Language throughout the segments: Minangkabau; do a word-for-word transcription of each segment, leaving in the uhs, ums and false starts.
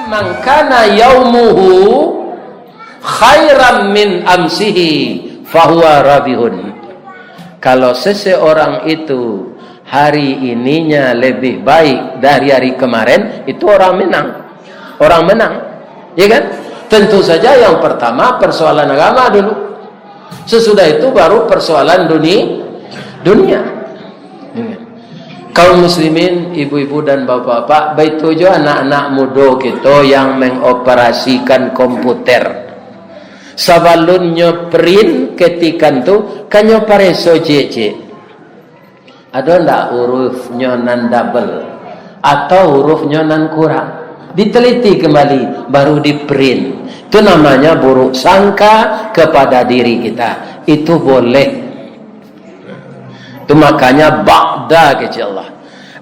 Man kana yaumuhu khairan min amsihi, fahuwa rabihun. Kalau seseorang itu hari ininya lebih baik dari hari kemarin, itu orang menang. Orang menang. Ya kan? Tentu saja yang pertama persoalan agama dulu. Sesudah itu baru persoalan duni-, dunia. Kaum muslimin, ibu-ibu dan bapak-bapak, baitu jo anak-anak mudo kito yang mengoperasikan komputer. Sabalunnyo print ketikan tu, kanyo pareso ciek-ciek. Ado ndak hurufnyo nan double atau hurufnyo nan kurang? Diteliti kembali, baru di-print. Itu namanya buruk sangka kepada diri kita. Itu boleh. Itu makanya ba'da kecil Allah.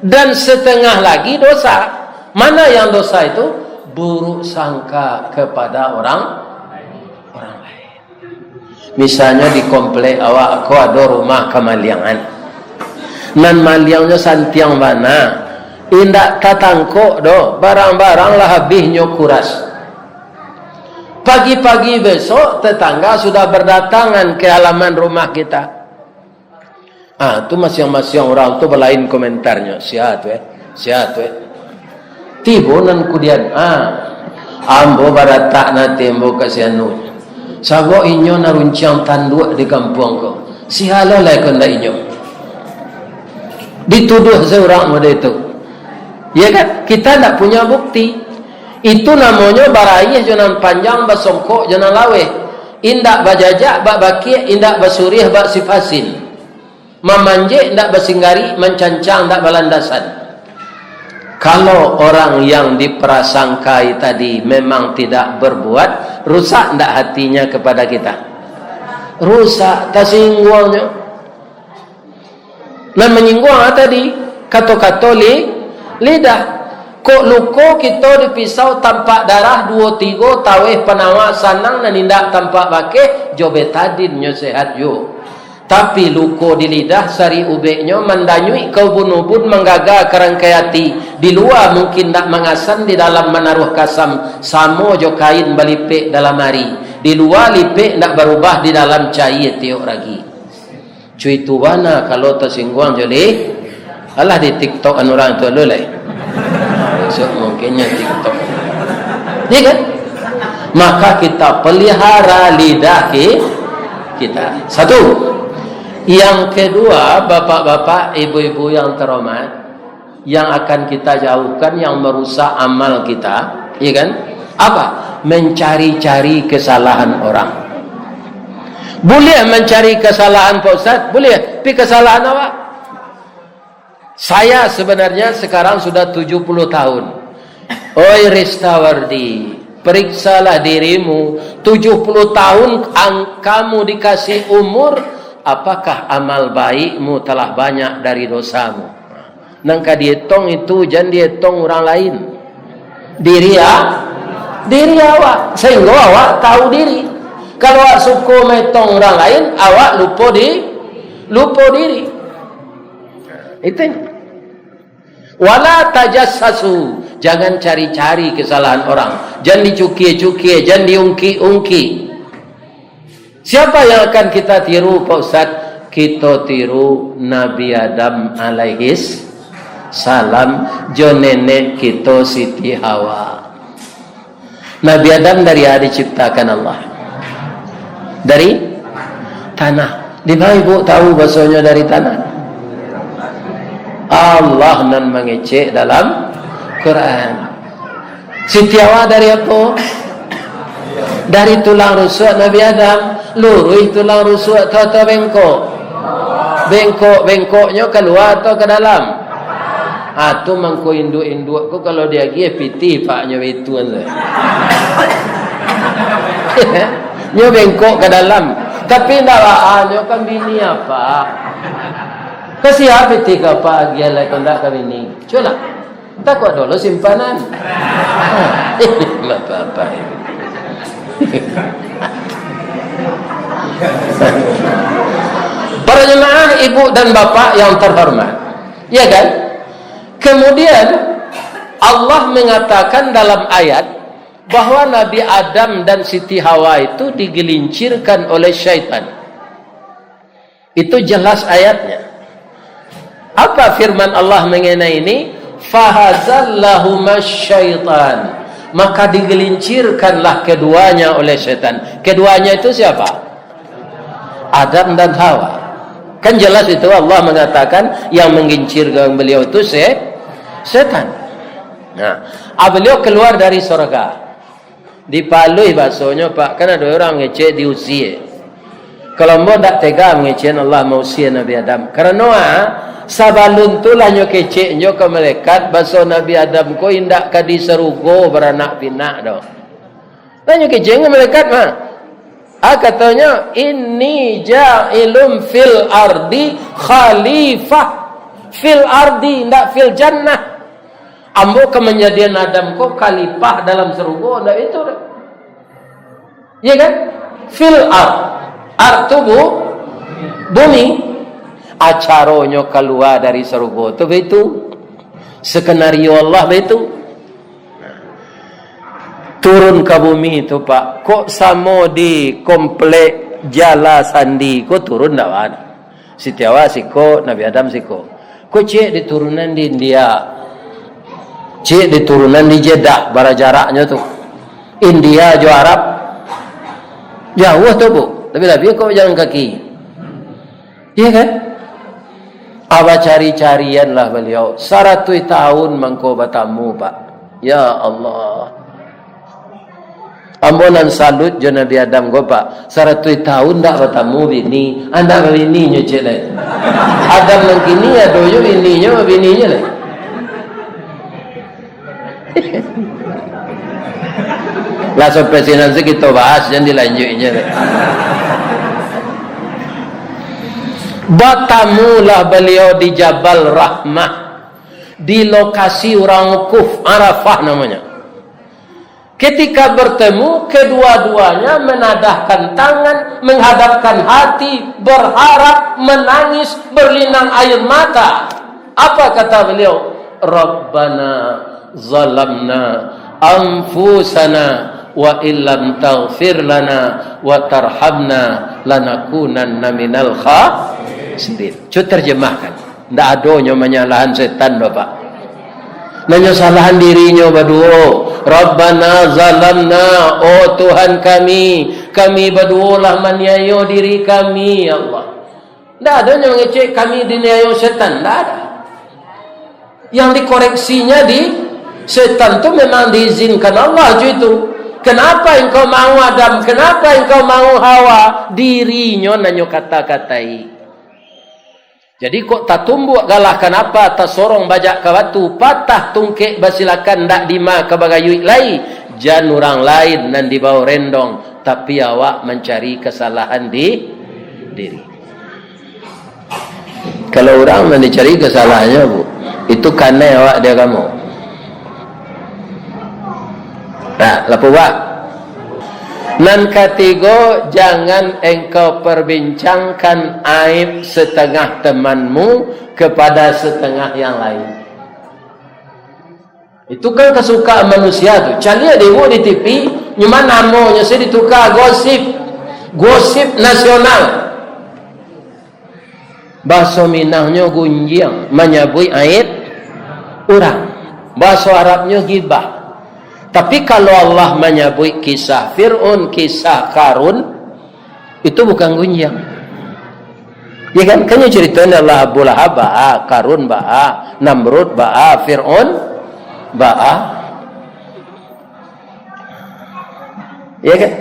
Dan setengah lagi dosa. Mana yang dosa itu? Buruk sangka kepada orang, orang lain. Misalnyo di komplek awak ko ado rumah kamaliangan. Nan maliangnyo santiang bana. Indak tatangkok doh, barang-barang lah habih nyo kuras. Pagi-pagi besok tetangga sudah berdatangan ke halaman rumah kita. Ah, tu masiang-masiang urang tu balain komentarnyo. Sia tu, eh. Sia tu, eh. Tibo nan kudian, ah, ambo baratak nati ambo ka si anu. Sabab inyo nan runciang tanduak di kampuang ko. Sia lo lai ko ndak inyo. Dituduah se urang model tu. Ya kan? Kita ndak punya bukti. Itu namonyo baraih jo nan panjang, basongkok jo nan laweh. Indak bajajak bak bakiak, indak basuriah bak sipasin. Mamanjek ndak basinggarik, mancancang ndak balandasan. Kalau orang yang diprasangkai tadi memang tidak berbuat, rusak ndak hatinya kepada kita? Rusak, tasingguangnyo. Nan manyingguang tadi, kato-kato li-, lidah. Kok luko kito dipisau tampak darah, duo tigo taweh panawak sanang nan indak tampak bakeh, jo betadin nyo sehat juo. Tapi luko di lidah, sari ubeknyo mandanyuik ka ubun-ubun, manggaga ka rangkai ati. Di lua mungkin ndak mangasan, di dalam manaruah kasam, samo jo kain balipek dalam ari. Di lua lipek ndak barubah, di dalam caia tiok ragi. Cuitu bana kalau tasingguang jo li-, alah di TikTok an urang tu dulu lai. Besok mungkinnyo TikTok. Iya kan? Maka kita pelihara lidah ki-, kita. Satu. Yang kedua, bapak-bapak, ibu-ibu yang terhormat, yang akan kita jauhkan, yang merusak amal kita, iya kan? Apa? Mencari-cari kesalahan orang. Boleh mencari kesalahan, Pak Ustaz? Boleh. Tapi kesalahan awak? Saya sebenarnya sekarang sudah tujuh puluh tahun. Oi Ristawardi, periksalah dirimu. Tujuh puluh tahun ang-, kamu dikasih umur, apakah amal baikmu telah banyak dari dosamu? Nan ka dietong itu, jan dietong urang lain. Diri a-, diri awak. Sahinggo awak tahu diri. Kalau awak suko maetong urang lain, awak lupo di-, lupo diri. Itu. Wala tajassasu. Jangan cari-cari kesalahan orang. Jan dicukia-cukia, jan diungkik-ungkik. Siapa yang akan kita tiru, Pak Ustaz? Kito tiru Nabi Adam alaihis salam, jo nenek kito Siti Hawa. Nabi Adam dari a diciptakan Allah? Dari tanah. Di ma ibu tahu bahasonyo dari tanah? Allah nan mangecek dalam Quran. Siti Hawa dari apo? Dari tulang rusuak Nabi Adam. Luruih tulang rusuak tu atau bengkok? Bengkok-bengkoknyo kalua atau ka dalam? Ah, tu mangko induak-induak ko kalau diagiah pitih paknyo itu kan. Nyo bengkok ka dalam. Tapi ndak baa, nyo kan bini apa? Ka sia pitih ka apa agiah lai, kok ndak ka bini? Cubolah. Takuak dulu simpanan. Bapak-bapak. Para jemaah, ibu dan bapak yang terhormat. Ya kan? Kemudian, Allah mengatakan dalam ayat, Bahwa Nabi Adam dan Siti Hawa itu digelincirkan oleh syaitan. Itu jelas ayatnya. Apa firman Allah mengenai ini? "Fahazallahuma syaitan." Maka digelincirkanlah keduanya oleh syaitan. Keduanya itu siapa? Adam dan Hawa. Kan jelas itu Allah mengatakan yang menggincirkan beliau itu se-, setan. Nah, ah, beliau keluar dari surga. Dipaluih basonyo, Pak. Kan ado urang ngecek diusie. Kalau ambo ndak tega mangecekan Allah mausie Nabi Adam. Karano, ah, sabalun tu lah nyo kecek nyo ka malaikat, baso Nabi Adam ko indak ka di sarugo baranak pinak doh. Lah nyo kecek nyo malaikat mah. Ah, katonyo, "Inni ja'ilun fil ardi khalifah." Fil ardi, ndak fil jannah. Ambo ka manjadian Adam ko khalifah dalam sarugo, ndak itu doh. Iya kan? Fil ard. Ard tu bu-, bumi. Acaronyo kalua dari sarugo tu baitu. Skenario Allah baitu. Turun ka bumi tu, Pak. Kok samo di komplek Jala Sandi ko turun ndak bana. Siti Hawa siko, Nabi Adam siko. Ko ciek di turunan di India. Ciek di turunan di Jeddah, bara jaraknyo tu. India jo Arab. Jauah tu, Bu. Tapi labiah kok bajalan kaki. Iya kan? Abah cari-carianlah baliau. Saratuih tahun mangko batamu, Pak. Ya Allah. Ambo nan salut jo Nabi Adam ko, Pak. Saratuih tahun ndak batamu bini. Andak babini nyo ciek lai. Adam nan kini ado jo bininyo, babini nyo lai. Lah, sampai sinan se kito bahas, jan dilanjuik je. Batamulah baliau di Jabal Rahmah, di lokasi urang wukuf, Arafah namanya. Ketika bertemu, kedua-duanya menadahkan tangan, menghadapkan hati, berharap, menangis, berlinang air mata. Apa kata beliau? "Rabbana zalamna anfusana wa illam taghfir lana wa tarhamna lanakunanna minal khasirin." Cubo terjemahkan. Ndak ado nyo manyalahan setan, Bapak. Nan nyo salahan dirinyo baduo. "Rabbana zalamna, oh Tuhan kami, kami baduo lah maniayo diri kami, ya Allah." Ndak ado nyo mangecek kami diniayo setan, ndak ada. Yang dikoreksinya di setan tu memang diizinkan Allah jo itu. "Kenapa engkau mau Adam? Kenapa engkau mau Hawa?" Dirinyo nan nyo kata-katai. Jadi, kok tatumbuak galah, kanapa tasorong bajak ka batu, patah tungkek basilakan, ndak dima ka bagayuik lai, jan urang lain nan dibao rendong, tapi awak mancari kasalahan di diri. Kalau urang nan dicari kasalahannyo, Bu, itu kanai awak di agamo. Nah, lapau, Pak. Nan katigo, jangan engkau perbincangkan aib setengah temanmu kepada setengah yang lain. Itu kan kasukaan manusia tu. Caliak dek ibu di T V, nyo mah namonyo se ditukar, gosip. Gosip nasional. Bahaso Minangnyo gunjiang, manyabuik aib urang. Bahaso Arabnyo gibah. Tapi, kalau Allah manyabuik kisah Fir'aun, kisah Karun, itu bukan gunjiang. Ya kan? Kan nyo carito ni Allah, Abu Lahab baa, Karun baa, Namrud baa, Fir'aun baa. Ya kan?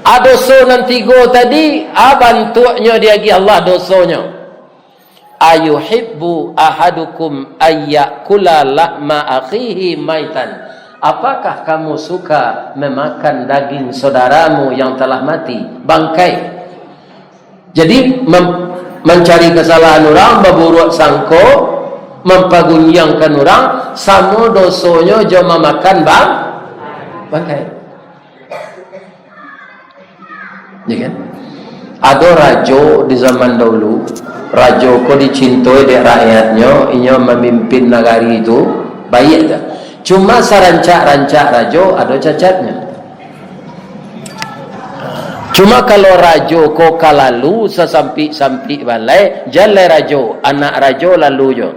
A, doso nan tigo tadi, a, bantuaknyo diagiah Allah dosonyo. "Ayuhibbu ahadukum ayyakula lahma akhihi maitan?" Apakah kamu suka memakan daging saudaramu yang telah mati, bangkai? Jadi, mem-, mancari kasalahan urang, baburuak sangko, mampagunjiangkan urang, samo dosonyo jo mamakan bang-, bangkai. Ya kan? Ado rajo di zaman dahulu, rajo ko dicintoi dek rakyatnyo, inyo mamimpin nagari tu, baiak tu. Cuma sarancak-rancak rajo ado cacatnyo. Cuma kalau rajo ko ka lalu sasampik-sampik balai, jan lai rajo, anak rajo lalu jo.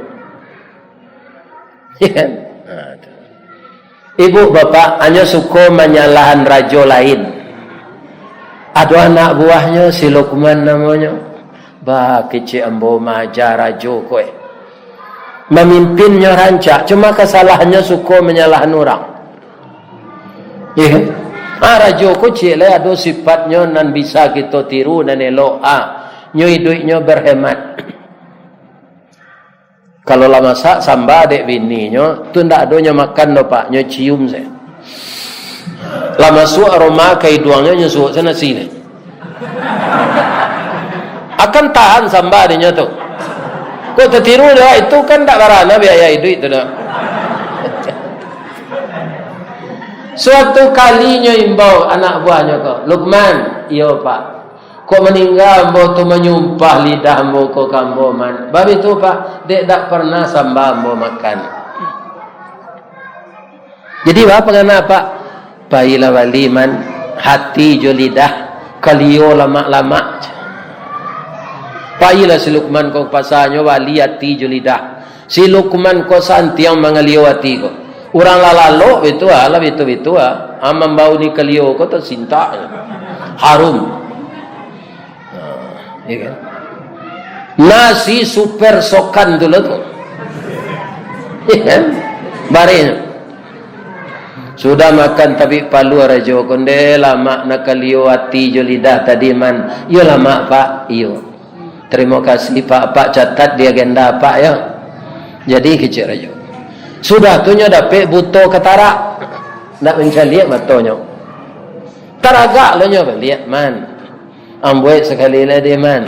Ibu bapak hanyo suko manyalahan rajo lain. Ado anak buahnyo, si Lukman namonyo. Bah, kecek ambo maaja rajo ko, eh. Mamimpin nyo rancak, cuma kasalahannyo suko manyalahan urang. Iyo kan? Ah, rajo ko ciek lai ado sipatnyo nan bisa kito tiru, nan elok. Ah, nyo iduiknyo berhemat. Kalau lah masak samba dek bininyo, tu ndak ado nyo makan doh, Pak, nyo cium sajo. Lah masuak aroma ka iduangnyo, nyo suok se nasi nyo. Akan tahan samba dinyo tu. Kok tatiru dek itu kan ndak barana biaya iduik tu doh. Suatu kali nyo imbau anak buahnyo ko, "Lukman." "Iyo, Pak." "Kok maningga ambo tu manyumpah lidah ambo ko ka ambo, Man." "Baitu, Pak." "Dek dak parnah samba ambo makan." Jadi, baa pangana, Pak? Pailah bali, Man, hati jo lidah, kalio lamak-lamak. Pailah si Lukman ko ka pasa, nyo bali hati jo lidah. Si Lukman ko santiang mangaliau ati ko. Urang lah lalok bitu ah, lah bitu-bitu ah. Ah, mambao ni kalio ko tasintak. Harum. Nah, iyo kan? Nasi super sokan tu lah tu. Iyo kan? Bareh. Sudah makan tabik palua rajo ko, "Ndeh, lamak nak kalio ati jo lidah tadi, Man." "Iyo lamak, Pak." "Iyo." "Tarimo kasih, Pak. Apak catat di agenda Apak, yo." Jadi kecek rajo. Sudah tu nyo dapek buto katarak. Ndak mancaliak matonyo. Taragak lo nyo baliak, "Man, ambuek sakali lai deh, Man."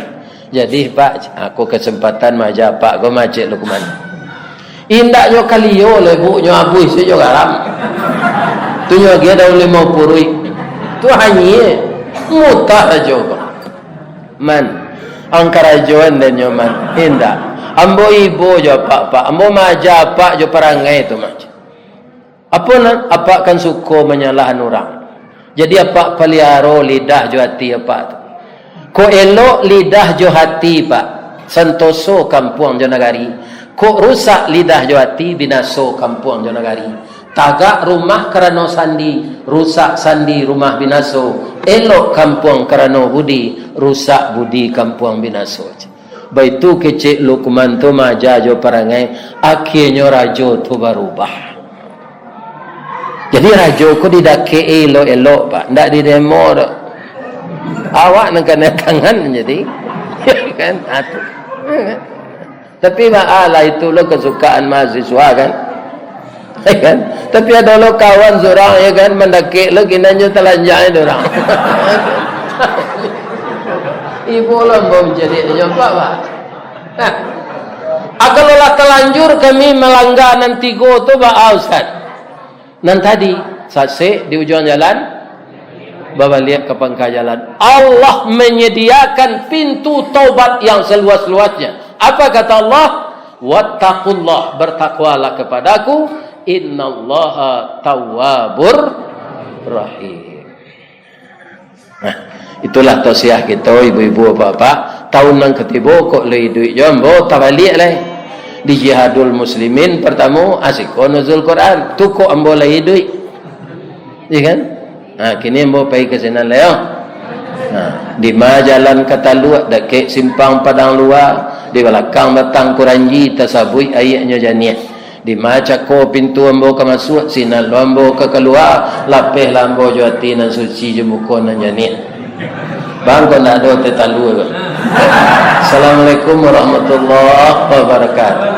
"Jadi, Pak, aku kasempatan maaja Apak ko," kecek Lukman. "Indaknyo kalio lai, Bu, nyo abuih sajo garam. Tu nyo agiah daun limau puruik. Tu hanyie." Mutah rajo ko. "Man, ang karajoan den nyo, Man." "Indak. Ambo ibo jo Apak, Pak. Ambo maaja Apak jo parangai tu, Man." "Apo nan Apak kan suko manyalahan urang. Jadi Apak paliaro lidah jo ati Apak tu. Kok elok lidah jo ati, Pak, santoso kampuang jo nagari. Kok rusak lidah jo ati, binaso kampuang jo nagari. Tagak rumah karano sandi, rusak sandi rumah binaso. Elok kampuang karano budi, rusak budi kampuang binaso." Baitu kecek Lukman tu maaja jo parangai, akhienyo rajo tu barubah. Jadi rajo ko didakek-i elok-elok, Pak, ndak didemo doh. Awak nan kanai tangan jadi. Kan? Atu. Tapi baa lah, itu lo kasukaan mahasiswa, kan? Kan? Tapi ado lo kawan surang, yo kan, mandakek lo, kinanyo talanjang itu urang. Ibo lo ambo mancaliak nyo, Pak, Pak. Ah, kalau lah talanjur kami malangga nan tigo tu, baa, Ustaz? Nan tadi, sasek di ujuang jalan, babaliak ka pangka jalan. Allah manyadiakan pintu taubat yang saluas-luasnya. Apa kata Allah? "Wattaqullah, bertakwalah kepadaku, innallaha tawwabur rahim." Nah, itulah tausiah kito, ibu-ibu, bapak-bapak. Tahun nan katibo kok lai iduik jo ambo, tabaliak lai. Di Jihadul Muslimin partamo, asiko Nuzul Quran. Tu kok ambo lai iduik. Iya kan? Nah, kini ambo pai ka sinan lai, yo. Nah, di ma jalan ka Taluak, dakek simpang Padang Lua, di balakang batang kuranji, tasabuik aiaknyo janiah. Di ma cako pintu ambo ka masuak, sinan lo ambo ka kalua, lapehlah ambo jo ati nan suci, jo muko nan janiah. Bang, kok ndak ado teh talua ko. Assalamualaikum warahmatullahi wabarakatuh.